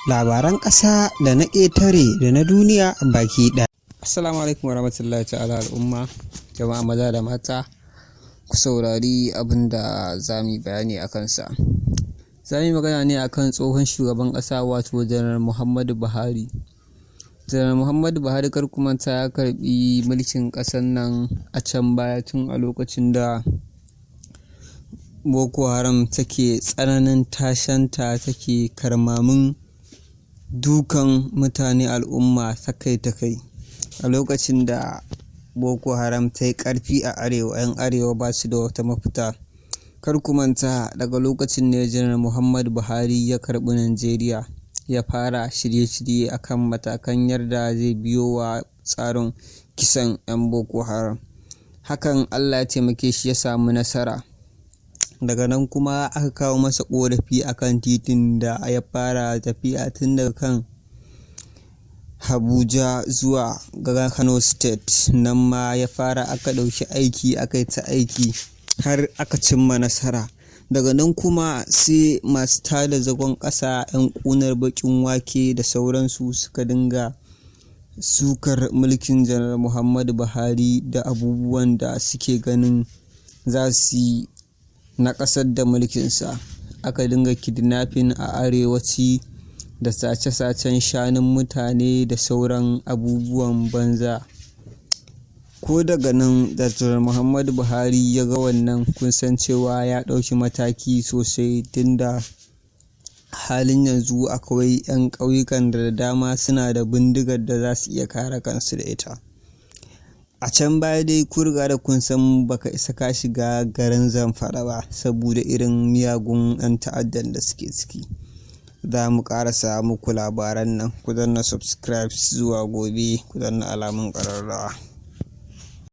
Labaran ƙasa da na ƙetare da na duniya baki ɗaya. Assalamu alaikum warahmatullahi ta'ala al'umma, jama'a maza da mata, ku saurari abin da za mu yi bayani a kansa. Za mu yi magana ne akan tsohon shugaban ƙasa, wato Janar Muhammadu Buhari. Janar Muhammadu Buhari, kar ku manta, ya karɓi mulkin ƙasar nan a can baya, tun a lokacin da Boko Haram take tsananin tashenta, take karmamin dukan mutane, al'umma ta kai ta kai. A lokacin da Boko Haram ta yi ƙarfi a Arewa, 'yan Arewa ba su da wata mafita. Kar ku manta, daga lokacin ne Janar Muhammadu Buhari ya karɓi Najeriya, ya fara shirye-shirye akan matakan yadda zai biyo wa tsarin kisan 'yan Boko Haram. Hakan Allah ya taimake shi, ya samu nasara. Daga nan kuma aka kawo masa ƙorafi akan titin da ya fara tafiya tun daga kan Abuja zuwa Kano State. Nan ma ya fara, aka ɗauki aiki, aka yi ta aiki har aka cimma nasara. Daga nan kuma sai masu tada zagon ƙasa, 'yan ƙunar baƙin wake da sauransu, suka dinga sukar mulkin Janar Muhammadu Buhari da abubuwan da suke ganin za su yi naƙasar da mulkinsa. Aka dinga kidnapping a arewaci da sace-sacen shanun mutane da sauran abubuwan banza. Ko daga nan da Janar Muhammadu Buhari ya ga wannan, kun san cewa ya ɗauki mataki sosai, tunda halin yanzu akwai 'yan ƙauyukan da dama suna da bindigar da za su iya kare kansu da ita. A can baya dai kun riga da kun san baka isa ka shiga garin Zamfara ba, saboda irin miyagun 'yan ta'addan da suke ciki. Za mu ƙarasa muku labaran nan. Ku danna subscribe, zuwa gobe, ku danna alamun ƙararrawa.